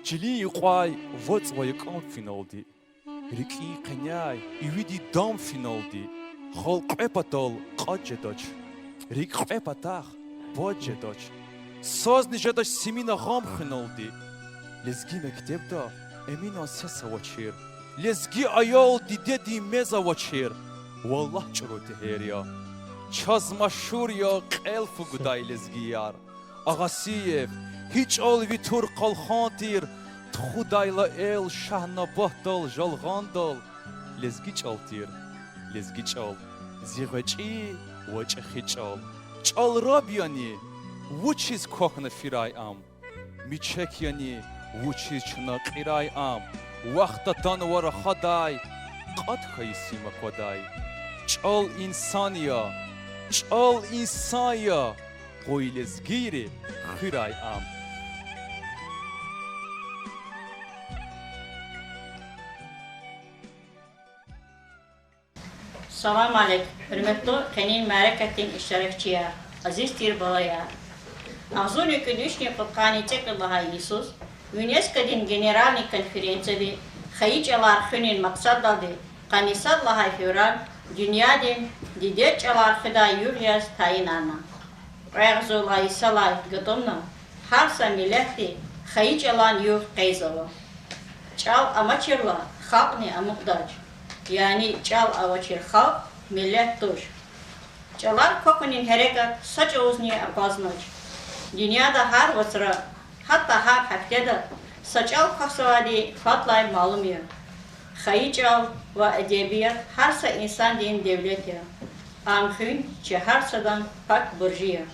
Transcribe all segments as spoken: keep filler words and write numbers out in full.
Чилин юкьвай вацӀ ва якӀан финалди, рикӀин къеняй ивиди дам финалди, халкь кьве патал кьатӀ жедач, рикӀ кьве патахъ пад жедач, сазни жедач симина гъам хуьналди. Лезги мектебда Эминан сес авачир, лезги аял дидедин мез авачир. Валлагь, чӀуру тегьер я, чаз машгьур я кьел фу гудай лезгияр. Агъасиев, гьи чӀал ви тур къалхан тир, тухудайла эл Шагьнабатдал, Жалгъандал, лезги чӀал тир, лезги чӀал, зи гъвечӀи ва чӀехи чӀал. ЧӀал раб яни, вучиз квахьна фирай ам? Мичек яни, вучиз чна кьирай ам? Вахт атанва рахадай, кьатӀ хьайи сим аквадай. ЧӀал инсан я, чӀал инсан я, къуй лезгийри хуьрай ам. Салам алейк, гьуьрметлу къенин мярекатдин иштиракчияр, азиз тир балаяр! Агъзурни кӀуьд вишни кьудкъанни цӀекӀуьд лагьай йисуз ЮНЕСКОдин Генеральный конференцияди хайи чӀалар хуьнин макьсаддалди къанни сад лагьай февраль дуьньядин дидед чӀалар хуьдай югъ яз тайинарна. Кьве агъзур лагьай йисалай гатӀунна гьар са миллетди хайи чӀалан югъ къейдзава. ЧӀал амачирла, халкьни амукьдач. Яни чӀал авачир халкь миллет туш. ЧӀалар квахьунин гьерекат са чӀавузни акъвазнач. Дуьньяда гьар вацра, гьатта гьар гьафтеда са чӀал квахьзавайди фадлай малум я. Хайи чӀал ва эдебият гьар са инсандин девлет я. Ам хуьн чи гьар садан пак буржи я.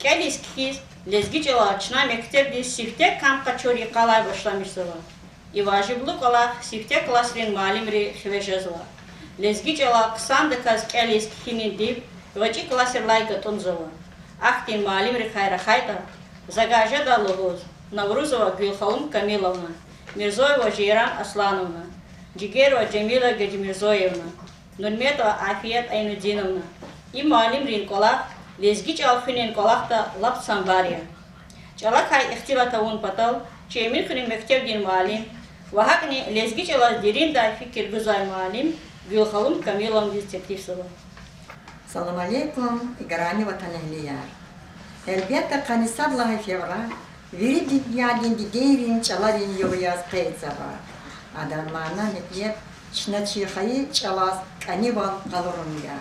КӀелиз-кхьиз лезги чӀалал чна мектебдиз сифте кам къачур йикъалай башламишзава. И важиблу кӀвалах сифте классрин муаллимри хиве жезва. Лезги чӀалал хъсандаказ кӀелиз-кхьинин диб гъвечӀи классрилай гатӀунзава. Ахьтин муаллимрикай рахайтӀа, за гьа жеда лугьуз: Наврузова Гуьлхалум Камиловна, Мирзоева Жейран Аслановна, Жигерова Жамила Гежмирзоевна, Нурметова Афият Айнудиновна. И муаллимрин кӀвалах лезги чӀал хуьнин кӀвалахда лап самбар я. ЧӀалакай ихтилат авун патал чи Эминхуьруьн мектебдин муаллим ва гьакӀни лезги чӀалаз дериндай фикир гузвай муаллим Гуьлхалум Камиловнадиз теклифзава. Салам алейкум, играми ватанэгьлияр! Гьелбетда, къанни сад лагьай февраль вири дуьньядин дидейрин чӀаларин югъ яз къейдзава. Адан мана-метлеб чна чи хайи чӀалаз кӀанивал къалурун я.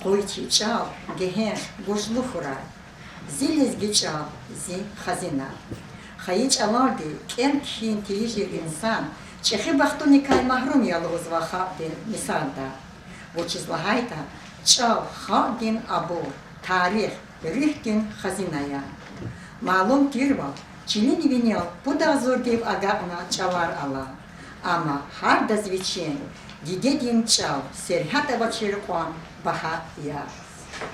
Къуй чи чӀал гегьенш, гужлу хьурай. Зи лезги чӀал, зи хазина. Хайи чӀалалди кӀел-кхьин тийижир инсан чӀехи бахтуникай магьрум я лугьузва халкьдин мисалда. Вучиз лагьайтӀа чӀал халкьдин абур, тарих, руьгьдин хазина я. Малум тирвал, чилин винел пуд агъзурдив агакьна чӀалар ала. Амма гьардаз вичин дидедин чӀал сергьят авачир кьван багьа я.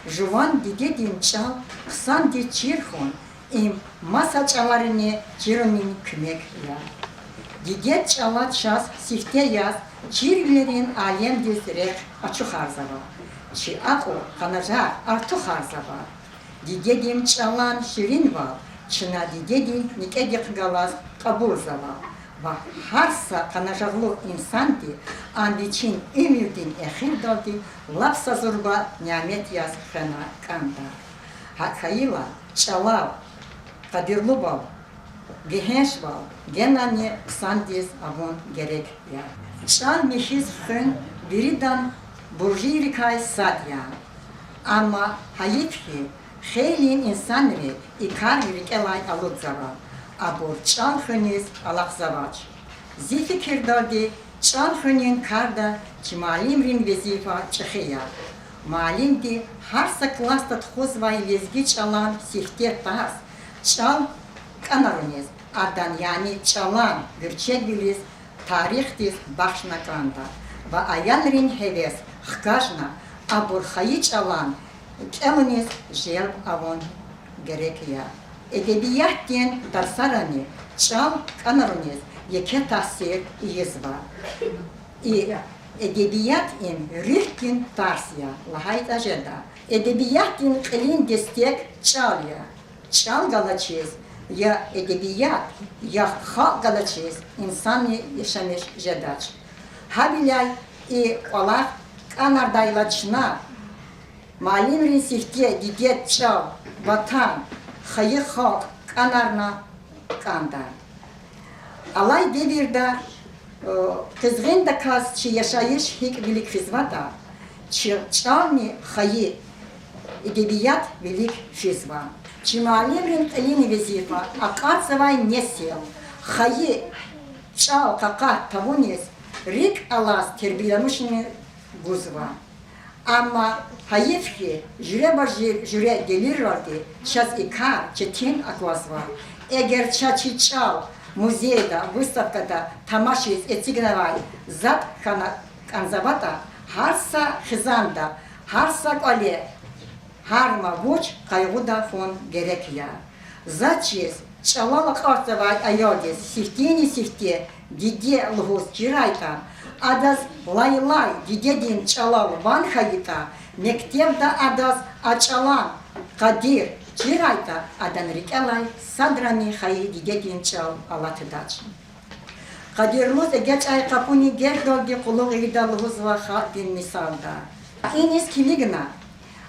Жуван дидедин чӀал хъсандиз чир хьун— им маса чӀаларни чирунин куьмек я. Дидед чӀала чаз сифте яз чирвилерин алемдиз рехъ ачухарзава, чи акьул-къанажагъ артухарзава. Дидедин чӀалан ширинвал чна дидедин некӀедихъ галаз кьабулзава ва гьар са къанажагълу инсанди ам вичин уьмуьрдин эхирдалди лап са зурба нямет яз хвена кӀанда. ГьакӀ хьайила, чӀалав къадирлувал, гегьеншвал генани хъсандиз авун герек я. ЧӀал михьиз хуьн виридан буржийрикай сад я. Амма гьайиф хьи, хейлин инсанри и кар рикӀелай алудзава, абур чӀал хуьниз алахъзавач. Зи фикирдалди, чӀал хуьнин карда чи муаллимрин везифа чӀехи я. Муаллимди гьар са классда тухузвай лезги чӀалан сифте тарс чӀал кӀанаруниз, адан, яни чӀалан гуьрчегвилиз, тарихдиз бахшна кӀанда ва аялрин гьевес хкажна, абур хайи чӀалан кӀелуниз желб авун герек я. Эдебиятдин тарсарани чӀал кӀанаруниз еке таъсир ийизва. И эдебият— им руьгьдин тарс я лагьайтӀа жеда. Эдебиятдин кьилин дестек чӀал я. ЧӀал галачиз Я эдебият, я халкь галачиз инсанни яшамиш жедач. Гьавиляй и кӀвалах кӀанардайла чна, муаллимрин сифте дидед чӀал, ватан, хайи халкь кӀанарна кӀанда. Алай девирда, э, къизгъиндаказ чи яшайиш гьикӀ вилик физватӀа, чи чӀални хайи эдебият вилик физва. Чи муаллимрин кьилин везифа акьалтзавай несил хайи чӀал къакъат тавуниз рикӀ алаз тербияламишунин гузва. Амма гьайиф хьи, жуьреба-жуьре делилралди чаз и кар четин аквазва. Эгер чаз чи чӀал музейда, выставкада тамашиз эцигнавай затӀ хьана кӀанзаватӀа, гьар са хизанда, гьар са кӀвале, гьар ма вуч къайгъуда хьун герек я. Заз чиз, чӀалал акьалтзавай аялдиз сифтени-сифте диде лугьуз чирайтӀа, адаз лайлай дидедин чӀалал ван хьайитӀа, мектебда адаз а чӀалан къадир чирайтӀа, адан рикӀелай садрани хайи дидедин чӀал алатдач. Къадирлуз эгечӀай къапуни гердалди къуллугъ ийида лугьузва халкьдин мисалда. Иниз килигна,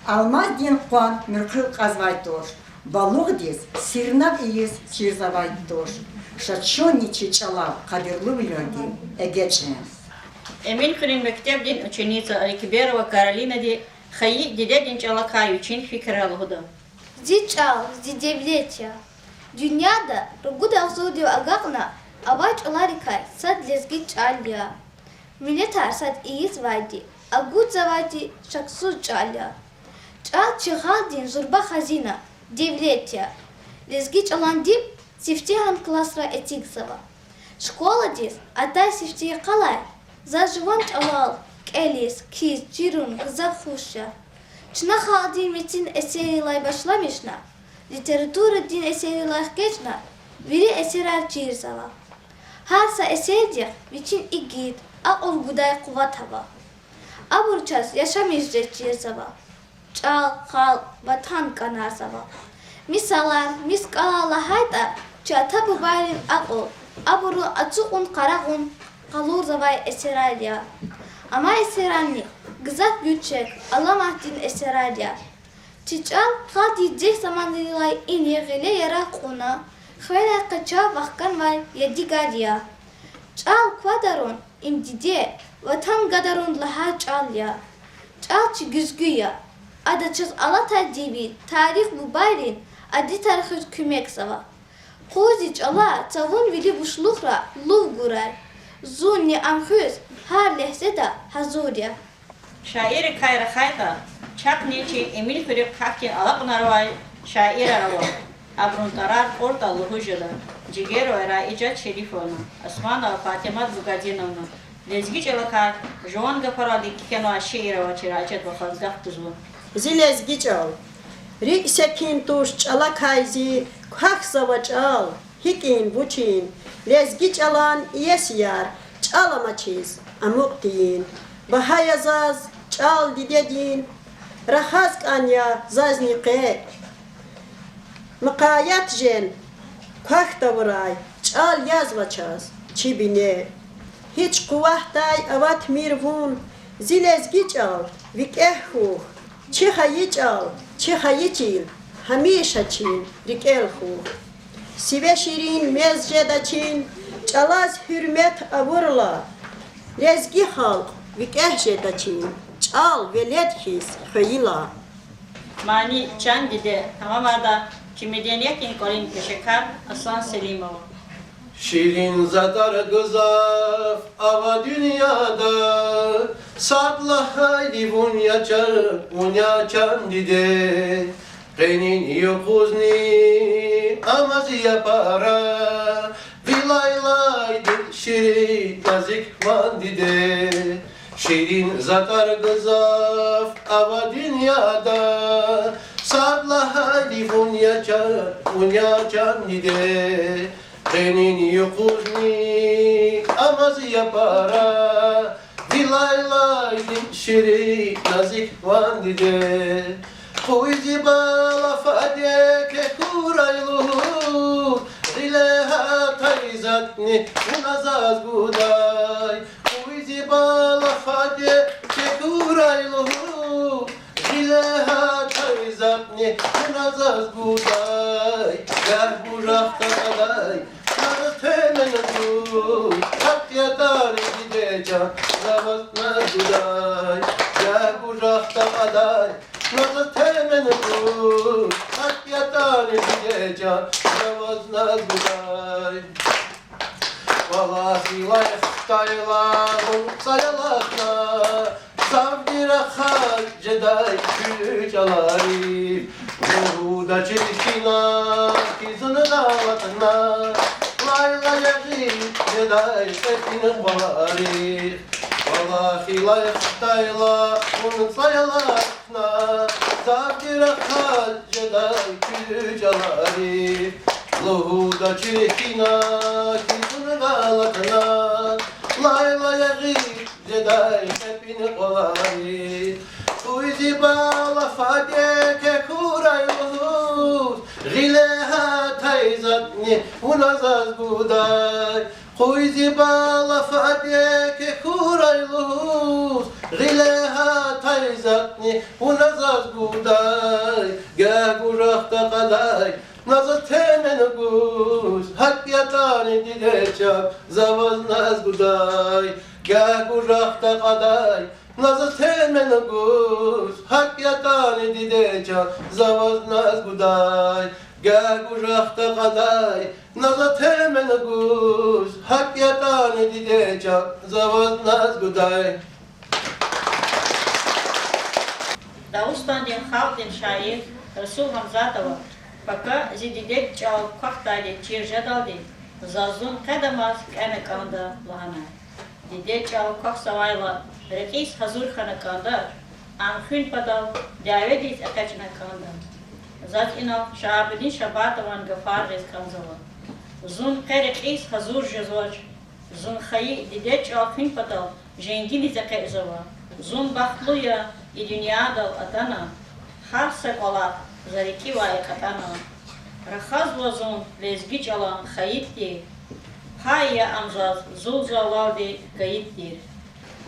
алмаздин къван муькъуьгъ кьазвай туш, балугъдиз сирнав ийиз чирзавай туш. Ша чунни чи чӀалав, къадирлувилелди, эгечӀин. Эминхуьруьн мектебдин ученица Аликберова Каролинади хайи дидедин чӀалакай вичин фикирар лугьуда. Зи чӀал, зи девлет я. Дуьньяда ругуд агъзурдив агакьна авай чӀаларикай сад лезги чӀал я. Миллетар сад ийизвайди, агудзавайди шаксуз чӀал я. ЧӀал чи гьалдин зурба хазина, девлет я. Лезги чӀалан диб сифтегьан классра эцигзава. Школадиз атай сифте йикъалай заз жуван чӀалал кӀелиз, кхьиз, чирун гзаф хуш я. Чна халкьдин мецин эсеррилай башламишна, литературадин эсеррилай хкечӀна, вири эсерар чирзава. Гьар са эсердихъ вичин игит, акьул гудай къуват ава. Абур чаз яшамиш жез чирзава. ЧӀал, халкь, ватан кӀанарзава. Мисалар, мискӀалар лагьайтӀа, чи ата-бубайрин акьул, абурун ацукьун-къарагъун къалурзавай эсерар я. Амай эсерарни гзаф гуьрчег, аламатдин эсерар я. Чи чӀал халкьдиз дегь заманрилай ини гъиле яракь кьуна, хивелай къе чав вахканвай ядигар я. ЧӀал квадарун, им диде, ватан гадарун лагьай чӀал я. ЧӀал чи гуьзгуь я. Ада чаз алатай девир, тарих, бубайрин адетар хуьз куьмекзава. Къуй зи чӀала цавун вили бушлухра лув гурай. Зунни ам хуьз гьар легьзеда гьазур я. Шаиррикай рахайтӀа, чахъни чи Эминхуьруьхъ гьахьтин алакьунар авай шаирар ава. Абурун тӀварар кьуртӀа лугьуз жеда: Жигерова Раижат Шерифовна, Османова Патимат Бугадиновна. Лезги чӀалакай жуван гафаралди кхьенвай шиир авачир Раижат вахаз гаф гузва. Зи лезги чӀал. РикӀ секин туш чӀалакай зи, квахьзава чӀал, гьикӀин, вучин, лезги чӀалан иесияр, чӀал амачиз амукь тийин. Багьа я заз чӀал дидедин, рахаз кӀан я зазни къе. Мукъаят жен квахь тавурай чӀал язва чаз чи бине. Гьич къуватдай аватмир вун, зи лезги чӀал, викӀегь хьухь. Чи хайи чӀал, чи хайи чил гьамиша чи рикӀел хьухь. Сиве ширин мез жеда чи, чӀалаз гьуьрмет авурла, лезги халкь викӀегь жеда чи, чӀал велед хьиз хвейила. Мани: Чан диде тамамарда чи медениятдин кӀвалин пешекар Аслан Селимов. Ширин затӀар гзаф ава дуьньяда, сад лагьайди вун я чан, вун я чан диде. Къенин юкъузни амаз я пара, ви лайлайди ширин назик ван диде. Ширин затӀар гзаф ава дуьньяда, сад лагьайди вун я чан, вун я чан диде. Къенин юкъузни амаз я пара, ви лайлайди ширин назик ван диде. Къуй зи бала фаде квехъ хьурай лугьуз, Ни вуна заз гудай, къуй зи бала фаде кекурай лугьуз, гъиле гьатай затӀни вуна заз гудай, гагь гужахда кьадай, на заз темен гуз, гьакӀ ятӀани, диде чан, за ваз наз гудай, гагь гужахда кьадай, на заз темен гуз, гьакӀ ятӀани, диде чан, за ваз наз гудай. КӀвалахилай хтайла, вун цӀай алатна, завди рахаз жедай куь чӀаларив. Лугьудачир хьина, хизан алатна, лайлай ягъиз жедай кьепӀин кӀваларив. КӀвалахилай хтайла, вун цӀай алатна, завди рахаз жедай куь чӀаларив. Лугьудачир хьина, хизан алатна, лайлай ягъиз жедай кьепӀин кӀваларив. Къуй зи бала фаде кекурай лугьуз, гъиле гьатай затӀни вуна заз гудай. Къуй зи бала фаде кекурай лугьуз, гъиле гьатай затӀни вуна заз гудай, гагь гужахда кьадай, на заз темен гуз, гьакӀ ятӀани, диде чан, за ваз наз гудай, гагь гужахда кьадай, на заз темен гуз, гьакӀ ятӀани, диде чан, за ваз наз гудай, гагь гужахда кьадай, на заз темен гуз, гьакӀ ятӀани, диде чан, за ваз наз гудай. Дагъустандин халкьдин шаир Расул Гьамзатова: пака зи дидед чӀал квахьдайди чир жедалди, заз зун къедамаз кӀевна кӀанда лагьана. Дидед чӀал квахьзавайла, рекьиз гьазур хьана кӀанда, ам хуьн патал дяведиз экъечӀна кӀанда. Заз инал Шагьабудин Шабатован гафар гъиз кӀанзава: зун къе рекьиз гьазур жезвач, зун хайи дидед чӀал хуьн патал женгиниз экъечӀзава. Зун бахтлу я и дуьньядал атана, гьар са кӀвалах за рикӀивай кьатӀана. Рахазва зун лезги чӀалан хайид тир, пай я ам заз зулзалалди кайид тир.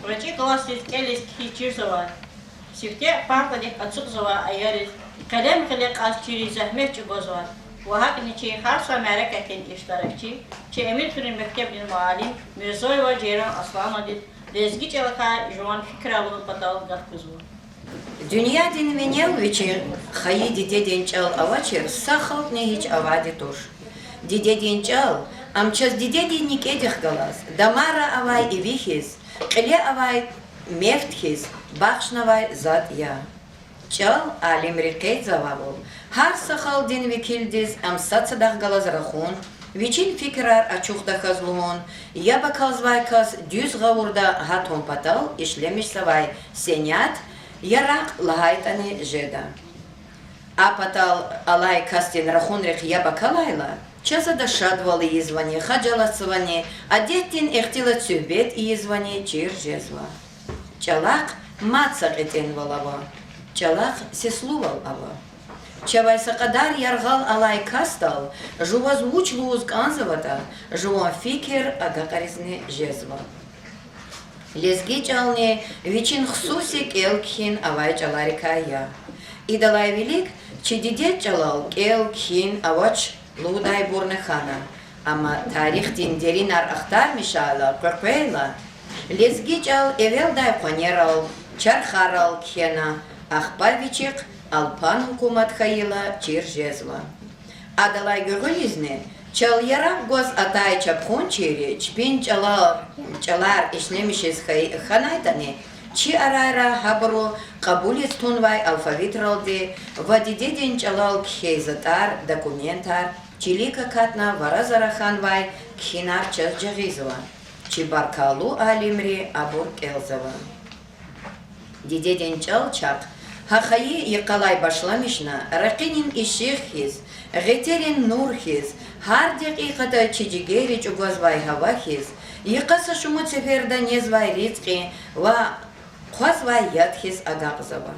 ГъвечӀи классдиз кӀелиз кхьиз чирзавай, сифте партадихъ ацукьзавай аяриз къелем гъиле кьаз чириз зегьмет чӀугвазвай ва гьакӀни чи гьар са мярекатдин иштиракчи, чи Эминхуьруьн мектебдин муаллим Мирзоева Жейран Аслановадиз лезги чӀалакай жуван фикирар лугьун патал гаф гузва. Дуьньядин винел вичин хайи дидедин чӀал авачир са халкьни гьич авайди туш. Дидедин чӀал, ам чаз дидедин некӀедихъ галаз, дамарра авай иви хьиз, кьиле авай мефт хьиз бахшнавай затӀ я. ЧӀал алимри къейдзавайвал, гьар са халкьдин векилдиз ам сад-садахъ галаз рахун, вичин фикирар ачухдаказ лугьун, яб акалзавай кас дуьз гъавурда гьатун патал ишлемишзавай сенят, яракь лагьайтӀани жеда. А патал алай касдин рахунрихъ яб акалайла, чаз ада шадвал ийизвани, хажалатзавани, адетдин ихтилат-суьгьбет ийизвани чир жезва. ЧӀалахъ мад са кьетӀенвал ава, чӀалахъ сеслувал ава. Чавай са кьадар яргъал алай касдал жуваз вуч лугьуз кӀанзаватӀа, жуван фикир агакьаризни жезва. Лезги чӀални вичин хсуси кӀел-кхьин авай чӀаларикай я. Идалай вилик чи дидед чӀалал кӀел-кхьин авач лугьудайбурни хьана, амма тарихдин деринар ахтармишайла, къекъвейла, лезги чӀал эвелдай къванерал, чархарал кхьена, ахпа вичихъ Алпан гьукумат хьайила чир жезва. Адалай гуьгъуьнизни чал яракь гваз атай чапхунчийри чпин чӀалал, чӀалар ишлемишиз хьай-, хьанайтӀани, чи арайра гьабуру кьабулиз тунвай алфавитралди ва дидедин чӀалал кхьей затӀар, документар, чилик акатна вара-зара хьанвай кхьинар чаз жагъизва. Чи баркаллу алимри абур кӀелзава. Дидедин чӀал чахъ гьа хайи йикъалай башламишна, ракъинин ишигъ хьиз, гъетерин нур хьиз, гьар декьикьада чи жигерри чӀугвазвай гьава хьиз, йикъа са шумуд сеферда незвай ризкьи ва хъвазвай яд хьиз агакьзава.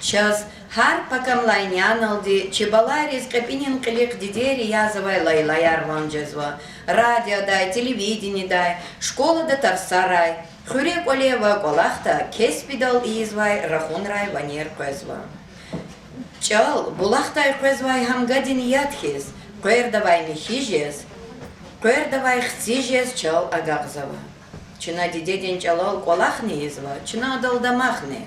Чаз гьар пакамлай няналди чи балайриз кьепӀинин кьилихъ дидейри язавай лайлаяр ван жезва. Радиодай, телевидениедай, школада тарсарай, хуьре-кӀвале ва кӀвалахда кесбидал ийизвай рахунрай ванер къвезва. ЧӀал булахдай къвезвай гьамгадин яд хьиз, къвердавай михьи жез, къвердавай хци жез чал агакьзава. Чна дидедин чӀалал кӀвалахни ийизва, чна адал дамахни.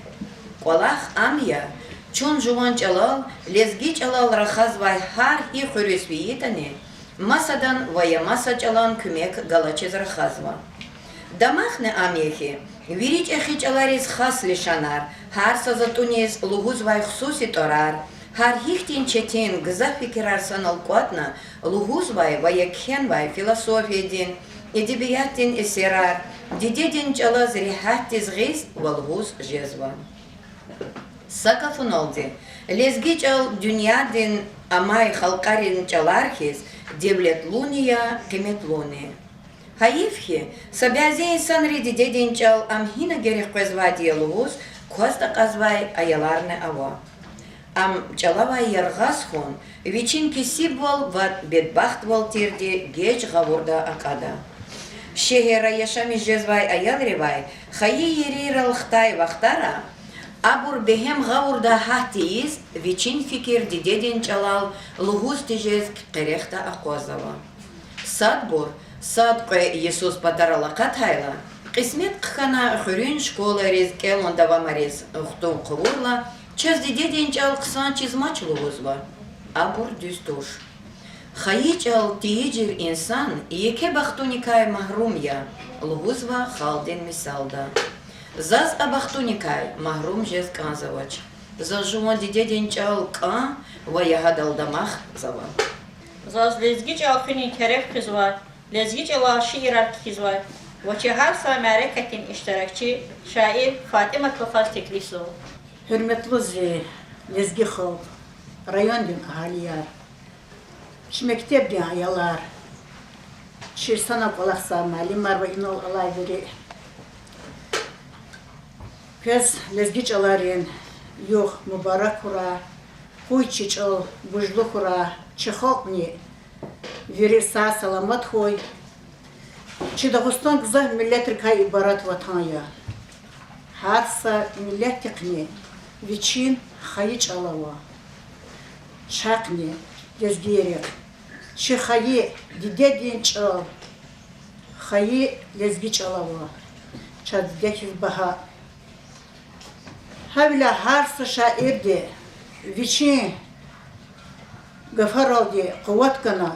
КӀвалах ам я, чун жуван чӀалал, лезги чӀалал рахазвай гьар гьи хуьруьз фейитӀани, масадан ва я маса чӀалан куьмек галачиз рахазва. Дамахни ам я хьи, вири чӀехи чӀалариз хас лишанар, гьар са затӀуниз лугьузвай хсуси тӀварар, гьар гьихьтин четин, гзаф фикирар санал кӀватӀна, лугьузвай ва я кхьенвай философиядин, эдебиятдин эсерар дидедин чӀалаз регьятдиз гъиз ва лугьуз жезва. Са гафуналди, лезги чӀал дуьньядин амай халкьарин чӀалар хьиз девлетлуни я, къиметлуни. Гьайиф хьи, са бязи инсанри дидедин чӀал ам гьина герек къвезвайди я лугьуз кваз такьазвай аяларни ава. Ам чӀалавай яргъаз хьун вичин кесибвал ва бедбахтвал тирди геж гъавурда акьада. Шегьерра яшамиш жезвай аялривай хайи ерийрал хтай вахтара абур бегьем гъавурда гьат тийиз, вичин фикир дидедин чӀалал лугьуз тежез къерехда акъвазава. Садбур сад кьве йисуз патарал акъатайла, кьисмет хъхьана хуьруьн школайриз кӀелун давамариз хтун хъувурла, чаз дидедин чӀал хъсан чизмач лугьузва. Абур дуьз туш. Хайи чӀал тийижир инсан еке бахтуникай магьрум я, лугьузва халкьдин мисалда. Заз а бахтуникай магьрум жез кӀанзавач. Заз жуван дидедин чӀал кӀан ва я гьадал дамахзава. Заз лезги чӀал хуьнин тереф хуьзвай, лезги чӀалал шиирар кхьизвай ва чи гьар са мярекатдин иштиракчи, шаир ФатӀимат вахаз теклифзава. Гьуьрметлу зи лезги халкь, райондин агьалияр, чи мектебдин аялар, чи санал кӀвалахзавай муаллимар ва инал алай вири. Квез лезги чӀаларин югъ мубарак хьурай, къуй чи чӀал гужлу хьурай, чи халкьни вири сагъ-саламат хьуй. Чи Дагъустан гзаф миллетрикай ибарат ватан я. Гьар са миллетдихъни вичин хайи чӀал ава. Чахъни, лезгийрихъ, чи хайи дидедин чӀал, хайи лезги чӀал ава, чаз дидедихъ багьа. Гьавиляй гьар са шаирди вичин гафаралди къуват гана,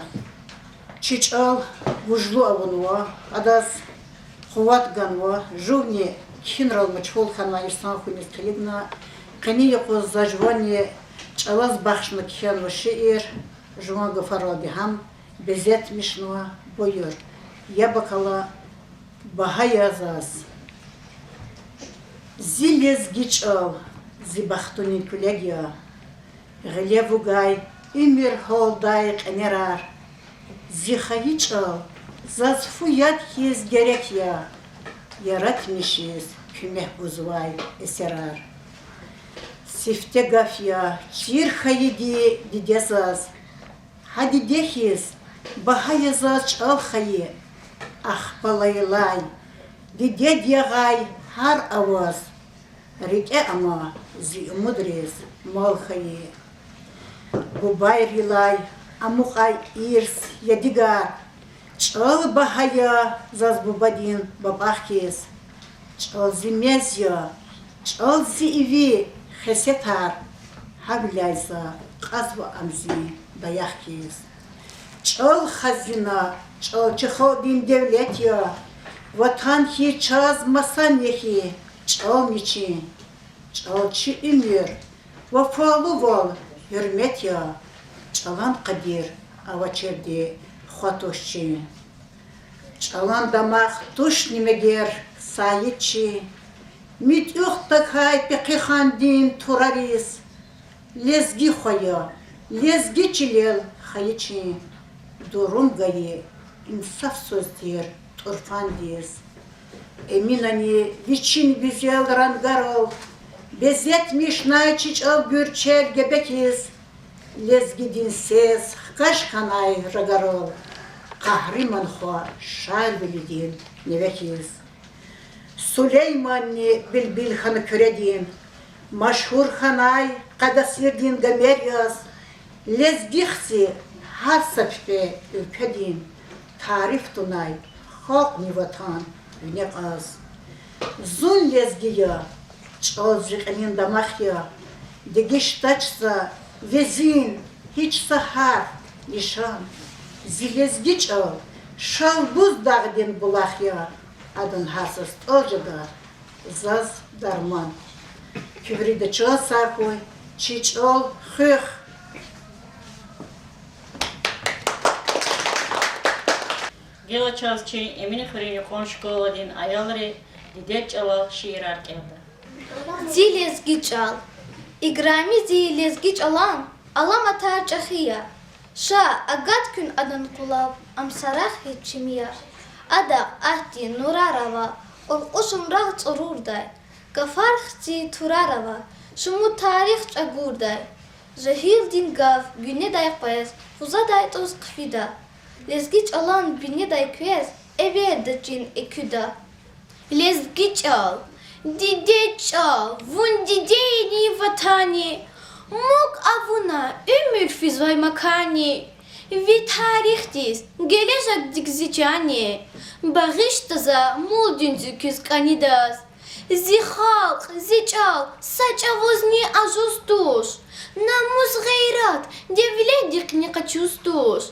чи чӀал гужлу авунва, адаз къуват ганва, жувни кхьинрал машгъул хьанвай инсан хьуниз килигна, къенин юкъуз за жувани чӀалаз бахшна кхьенва шиир, жуван гафаралди гьам безетмишнава, буюр. Яб акала, багьа я заз зи лезги чӀал, зи бахтунин куьлег я. Гъиле вугай уьмуьр гьалдай кьенерар, зи хайи чӀал заз фу яд хьиз герек я, яратмишиз куьмек гузвай эсерар. Сифте гаф я чир хьайиди диде заз, гьа диде хьиз багьа я заз чӀал хайи. Ахпа лайлай, дидед ягъай гьар аваз, рикӀе ама зи умудриз мал хьайи. Бубайрилай амукьай ирс, ядигар, чӀал багьа я заз бубадин бапӀах хьиз. ЧӀал зи мез я, чӀал зи иви, хесетар, гьавиляй за кьазва ам зи даях хьиз. ЧӀал хазина, чӀал чи халкьдин девлет я, ватан хьиз чаз масан я хьи, чӀални чи, чӀал чи уьмуьр, вафалувал, гьуьрмет я, чӀалан къадир авачирди хва туш чи. ЧӀалан дамах тушни мегер саид чи, муьтӀуьгъ тахьай пехъихандин турариз. Лезги хва я, лезги чилел хайи чи, дурум гайи инсафсуз тир тӀурфандиз. Эминани вичин гуьзел рангарал Безетмишнай чи чӀал гуьрчел гебекиз, лезгидин сес хкаж хьанай рагарал, къагьриман хва Шарвилидин неве хьиз. Сулейманни билбил хьана Куьредин, машгьур хьанай Къадасирдин гамер яз, лезги хци гьар са пипӀе уьлкведин, тариф тунай халкьни ватан вине кьаз. Зун лезги я, чӀал зи кьилин дамах я, дегиш тач за везин гьич са гьарф, лишан. Зи лезги чӀал Шалбуз дагъдин булах я, адан гьар са стӀал жеда заз дарман. Куь вирида чан сагъ хьуй, чи чӀал хуьх. Гила чаз чи Эминхуьруьн юкьван школадин аялри дидед чӀалал шиирар кӀелда. Зи лезги чӀал. Играми зи лезги чӀалан аламатар чӀехи я. Ша, агат куьн адан къулав, ам са рагъ гьич чими я. Адахъ атӀдин нурар ава, къуркъушун рагъ цӀурурдай, гафар хци турар ава, шумуд тарих чӀагурдай. Жегьилдин гаф гуьнедай къвез, гъузадай тӀуз хъфида. Лезги чӀалан бинедай квез эверда чин экуьда. Лезги чӀал, дидед чӀал, вун дидейрин ватанни, муг авуна уьмуьр физвай маканни, ви тарихдиз гележегдик зи чанни, багъишда за мулдин цуькуьз кӀанидаз. Зи халкь, зи чӀал са чӀавузни ажуз туш, намус-гъейрат девлетдихъни къачуз туш.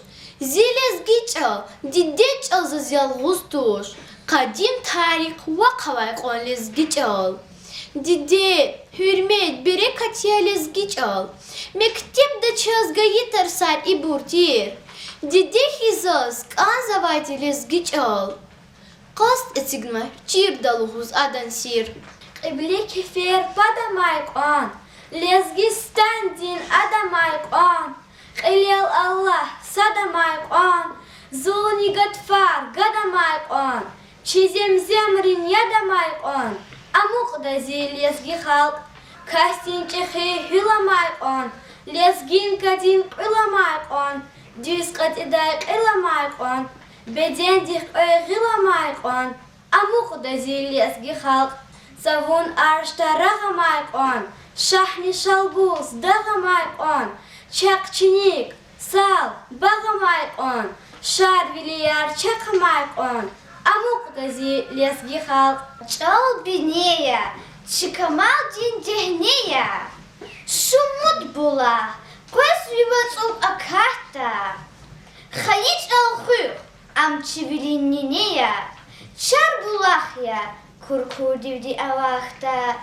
Зи лезги чӀал, дидед чӀал заз ялгъуз туш, къадим тарих вахъ авай кьван лезги чӀал. Дидед, гьуьрмет, берекат я лезги чӀал, мектебда чаз гайи тарсар ибур тир. Диде хьиз заз кӀанзавайди лезги чӀал. Къаст эцигна чирда лугьуз адан сир. Кьибли кефер пад амай кьван, Лезгистандин ад амай кьван, кьилел Аллагь сад амай кьван, зулни гатфар гад амай кьван, чи земземрин яд амай кьван, амукьда зи лезги халкь. Касдин чӀехи гьуьл амай кьван, лезгинкадин кьуьл амай кьван, дуьз кьатӀидай кьил амай кьван, бедендихъ кьве гъил амай кьван, амукьда зи лезги халкь. Цавун аршда рагъ амай кьван, Шагьни Шалбуз дагъ амай кьван, чахъ чиник, сал, багъ амай кьван, Шарвилияр чахъ амай кьван, амукьда зи лезги халкь. ЧӀал бине я, чи камалдин дегьне я, шумуд булах къвез ви вацӀук акатда. Хайи чӀал хуьх, ам чи вилин нине я, чар булах я, куркурдивди авахьда.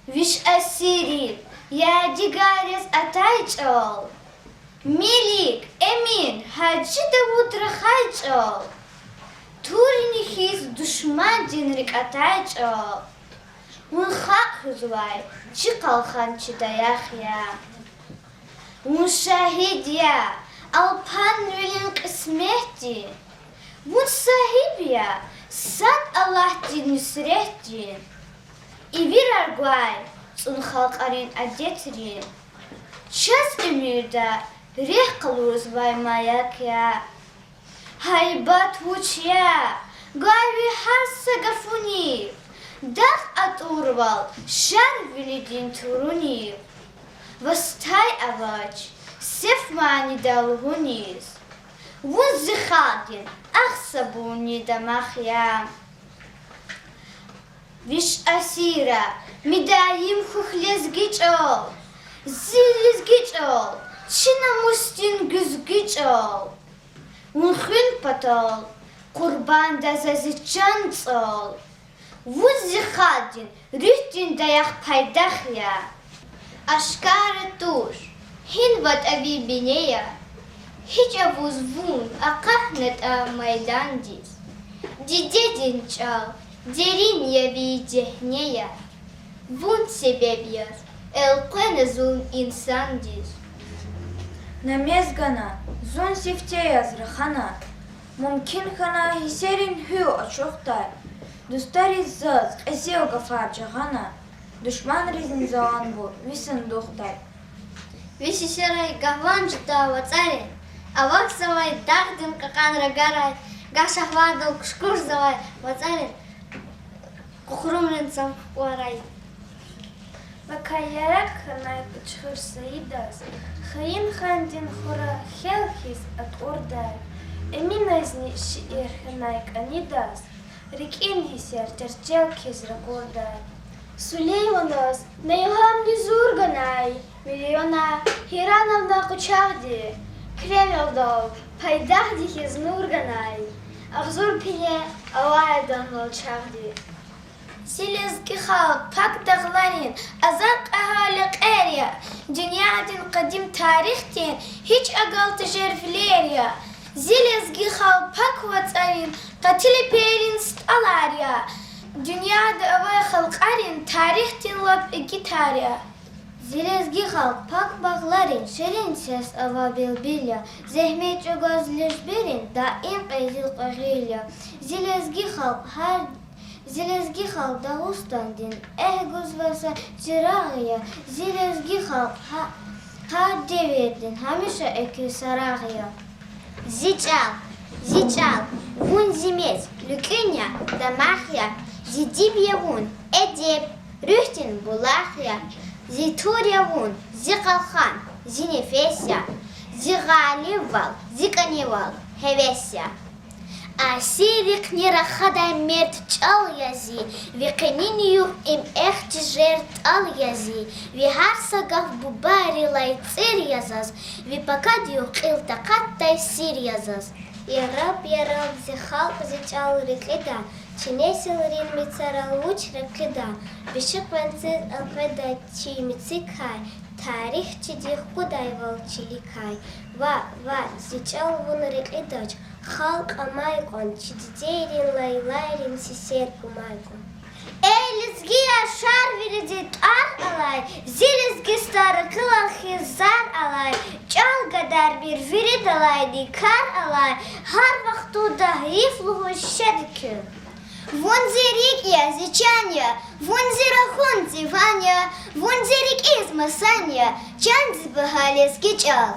Виш асиррин ядигар яз атай чӀал, Мелик, Эмин, Гьажи Давуд рахай чӀал, турни хьиз душмандин рикӀ атай чӀал. Вун халкь хуьзвай чи къалхан, чи даях я. Вун шагьид я Алпанвилин кьисметдин, вун сагьиб я сад Аллагьдин нуьсретдин. Ивирар гвай цӀун халкьарин адетрин, чаз уьмуьрда рехъ къалуризвай маяк я. Гьайбат вуч я гвай ви гьар са гафунив, дагъ атӀурвал Шарвилидин турунив. Вастай авач сеф манидал лугьуниз, вун зи халкьдин агъсабурни дамах я. Виш асирра мидаим хьухь лезги чӀал, зи лезги чӀал, чи намусдин гуьзги чӀал. Вун хуьн патал къурбанда за зи чан цӀал, вун зи халкьдин руьгьдин даях, пайдах я. Ашкара туш, гьинватӀа ви бине я, гьи чӀавуз вун акъатнатӀа майдандиз. Дидедин чӀал дерин я, ви дегьне я, вун себеб яз элкъвена зун инсандиз. На мез гана, зун сифте яз рахана, мумкин хьана гьиссерин гьуьл ачухдай, дустариз заз кьезил гафар жагъана. душманризни заланбур ви сандухдай. Ви сесерай гагьван жеда вацӀарин, авахьзавай дагъдин кьакьан рагарай, гагь шагьвардал кушкурзавай вацӀарин къухрумрин цанкварай. Вакай яракь хьанай Кьуьчхуьр Саидаз, Хаим хандин хура хел хьиз атӀурдай, Эминазни шиир хьанай кӀанидаз, рикӀин гьиссер черчел хьиз ракъурдай. Сулейманаз на илгьамни зур ганай, миллионар гьейранарна къучагъди, Кремлдал пайдахъди хьиз нур ганай, агъзур пине алай адан валчагъди. Зи лезги халкь пак дагъларин азан кьегьал лекьер я, дуьньядин къадим тарихдин гьич агал тежер вилер я. Зи лезги халкь пак вацӀарин къати лепейрин стӀалар я, дуьньяда авай халкьарин тарихдин лап игитар я. Зи лезги халкь пак багъларин ширин сес авай билбил я, зегьмет чӀугваз лежберин даим къизил кьвегъил я. Зи лезги халкь гьар, зи лезги халкь Дагъустандин экв гузвай са чирагъ я, зи лезги халкь гьа-, гьар девирдин гьамиша экуь сарагъ я. Зи чӀал, зи чӀал, вун зи мез, луькӀуьн я, дамах я, зи диб я вун, эдеб, руьгьдин булах я, зи тур я вун, зи къалхан, зи нефес я, зи гъалибвал, зи кӀанивал, гьевес я. Асиррихъни рахадай мерд чӀал я зи, ви къенин югъ им эх тежер тӀал я зи, ви гьар са гаф бубайрилай цӀир я заз, ви пакад югъ кьил такьатдай сир я заз. Яраб, яраб, зи халкь, зи чӀал рекьида, чи несилрин мецерал вуч рекьида, бишикъвенциз элкъведа чи мецикай, тарих чиди хкудайвал чиликай. Ваъ, ваъ, зи чӀал вун рекьидач, халкь амай кьван, чи дидейрин лайлайрин сесер кумай кьван. Эй, лезгияр, шар вириди тӀвар алай, зи Лезгистан ракъилал хьиз зар алай, чӀал гадармир виридалайни кар алай, гьар вахтунда гьайиф лугьуз шеди куьн. Вун зи рикӀ я, зи чан я, вун зи рахун, зи ван я, вун зи рикӀиз масан я, чандин багьа лезги чӀал.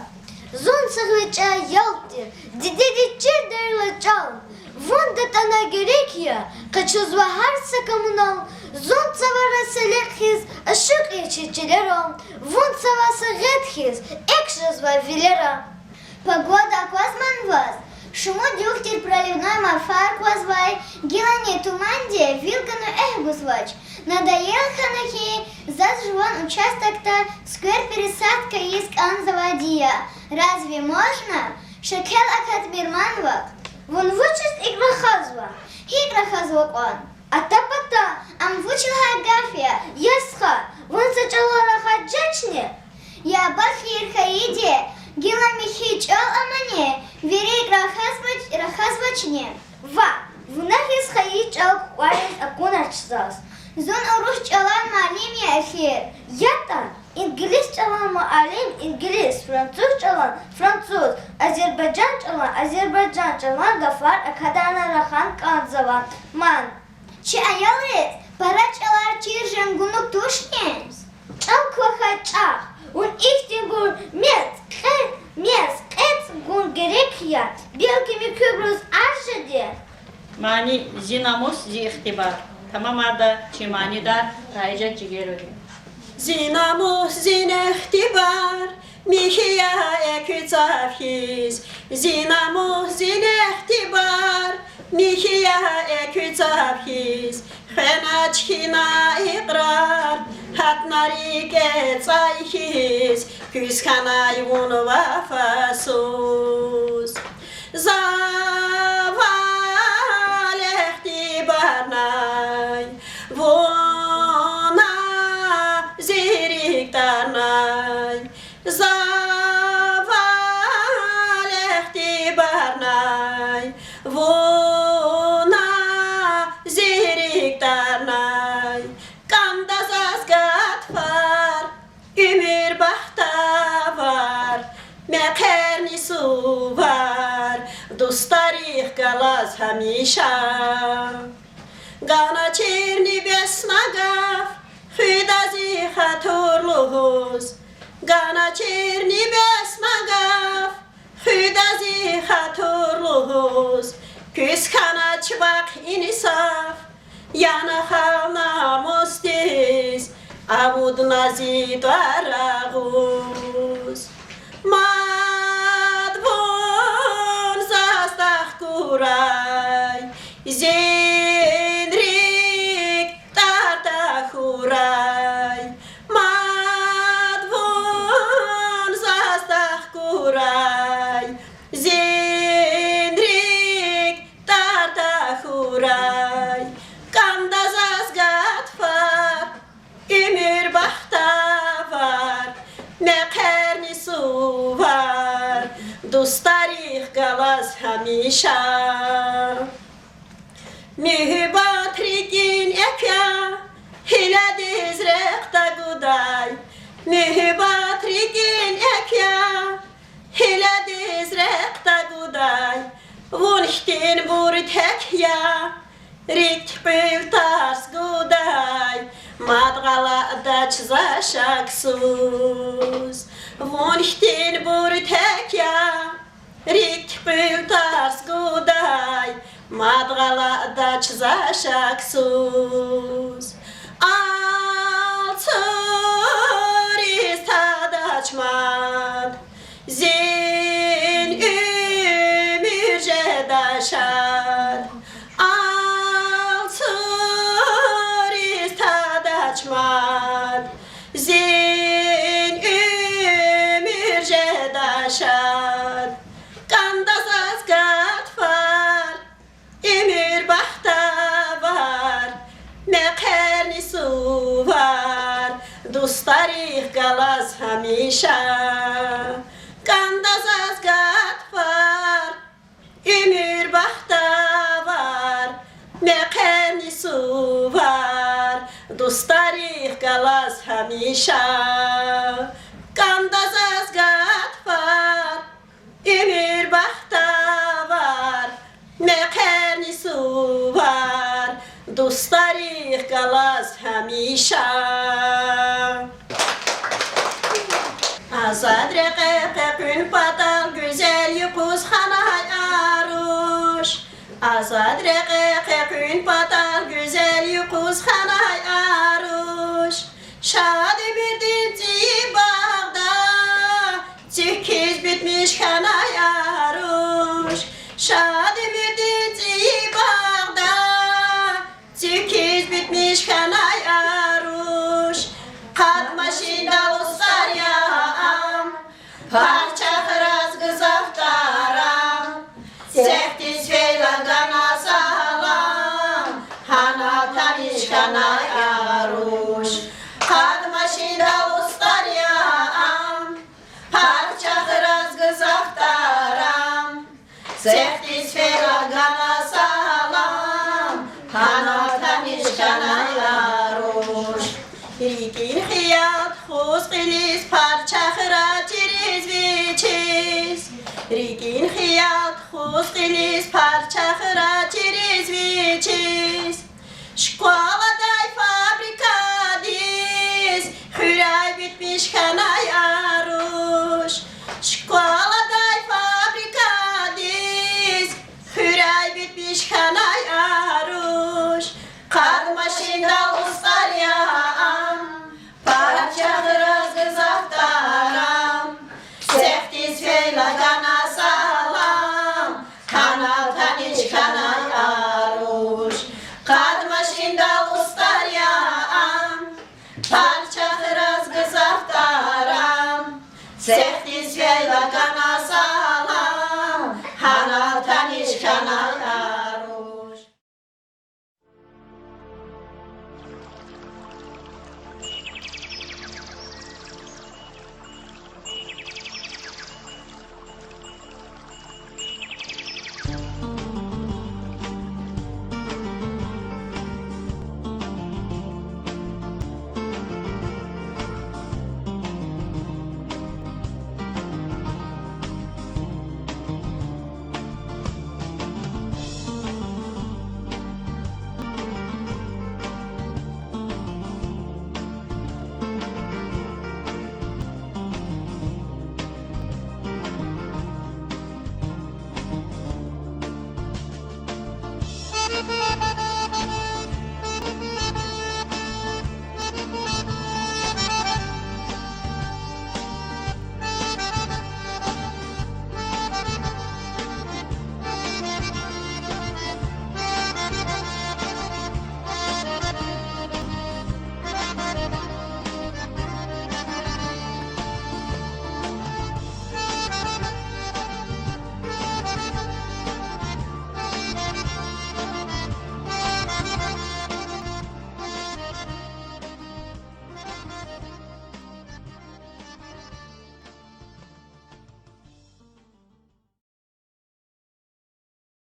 Зун са гъвечӀи ял тир, дидедин чирдайла чӀал. Вун датӀана герек я, къачузва гьар са камунал, зун цавара са лекь хьиз ашукь я чи чилерал, вун цава са гъед хьиз экв жезва вилера. Погода аквазмани ваз? Шумуд югъ тир проливной мафар аквазвай, гилани туманди вил гана экв гузвач. Надоел хьана хьи, заз жуван участокда сквер-пересадка ийиз кӀанзавайди я. Разве можно? Шекел акатмир ман вахъ. Вун вучиз икӀ рахазва? ГьикӀ рахазва кьван? Ата-пата, ам вуч лагьай гаф я, я стха, вун са чӀалал рахаз жечни? Я бахир хьайиди, гила михьи чӀал амани, вири икӀ рахазвач-, рахазвачни? Ваъ, вуна хьиз хайи чӀал кукӀвариз акунач заз. Зун урус чӀалан муаллим я эхир. ЯтӀа, инглис чӀалан муаллим инглис, француз чӀалан француз, азербайжан чӀалан азербайжан чӀалан гафар акадарна рахун кӀанзава ман. Чи аялриз пара чӀалар чир жен гунуг тушни? ЧӀал квахьай чӀах, вун ихьтинбур мез кье-, мез кьецӀ гун герек я, белки муькуьбуруз ар жеди. Мани: Зи намус, зи ихтибар. Тамамарда чи манидар Раижат Жигеровади. Зи намус, зи ихтибар, михьи я экуь цав хьиз. Зи намус, зи ихтибар, михьи я экуь цав хьиз. Хвенач хьи на икьрар, гьатна рикӀе цӀай хьиз, куьз хьанай вун вафасуз. За вал ихтибарнай, вуна зи рикӀ тӀарнай, за вал ихтибарнай, вуна зи рикӀ тӀарнай. КӀанда заз гатфар, уьмуьр бахтавар, мехъерни сувар, дустарихъ галаз гьамиша. Ганачирни бес на гаф, Хуьда зи хатур лугьуз, гана чирни бес магаф. Хуьда зи хатур лугьуз, куьз хьанач вахъ инсаф. Яна хал-намусдиз, авудна зи тӀвар агъуз. Мад вун заз тӀахкурай, зин рикӀ тӀар тахьурай. Мад вун заз тӀахкурай, зин рикӀ тӀар тахьурай. КӀанда заз гатфар, уьмуьр бахтавар, мехъерни сувар, дустарихъ галаз гьамиша. Муьгьуьббат рикӀин экв я, гьиладиз рехъ тагудай. Муьгьуьббат рикӀин экв я, гьиладиз рехъ тагудай. Вун хьтинбур тек я, рикӀ туькьуьл тарс гудай. Мад гъалатӀадач за шаксуз. Вун хьтинбур тек я, рикӀ туькьуьл тарс гудай. Мад гъалатӀадач за шаксуз. Алцуриз тадач мад, зин уьмуьр жеда шад. Алцуриз тадач мад, зин уьмуьр жеда шад. КӀанда заз гатфар, уьмуьр бахтавар, мехъерни сувар, дустарихъ галаз гьамиша. КӀанда заз гатфар, уьмуьр бахтавар, мехъерни сувар, дустарихъ галаз гьамиша. КӀанда заз гатфар, уьмуьр бахтавар, мехъерни сувар, дустарихъ галаз гьамиша. Азад рекье къекъуьн патал гуьзел юкъуз ханай а руш. Азад рекье къекъуьн патал гуьзел юкъуз ханай а руш. Шад уьмуьрдин цӀийи багъда цуьк хьиз битмиш хьанай а руш. Шад уьмуьрдин цӀийи багъда цуьк хьиз битмиш хьанай а руш. Къад машиндал устӀар я ам, парча храз гзаф тӀар ам. Сехдиз фейила гана салам, гьанал таниш хьанай а руш. Къад машиндал устӀар я ам, парча храз гзаф тӀар ам. Сехдиз фейила гана салам, гьанал таниш хьанай а руш. РикӀин хиял тухуз кьилиз, парча хра чириз вичиз. РикӀин хиял тухуз кьилиз, парча хра чириз вичиз. Школадай фабрикадиз хуьряй битмиш хьана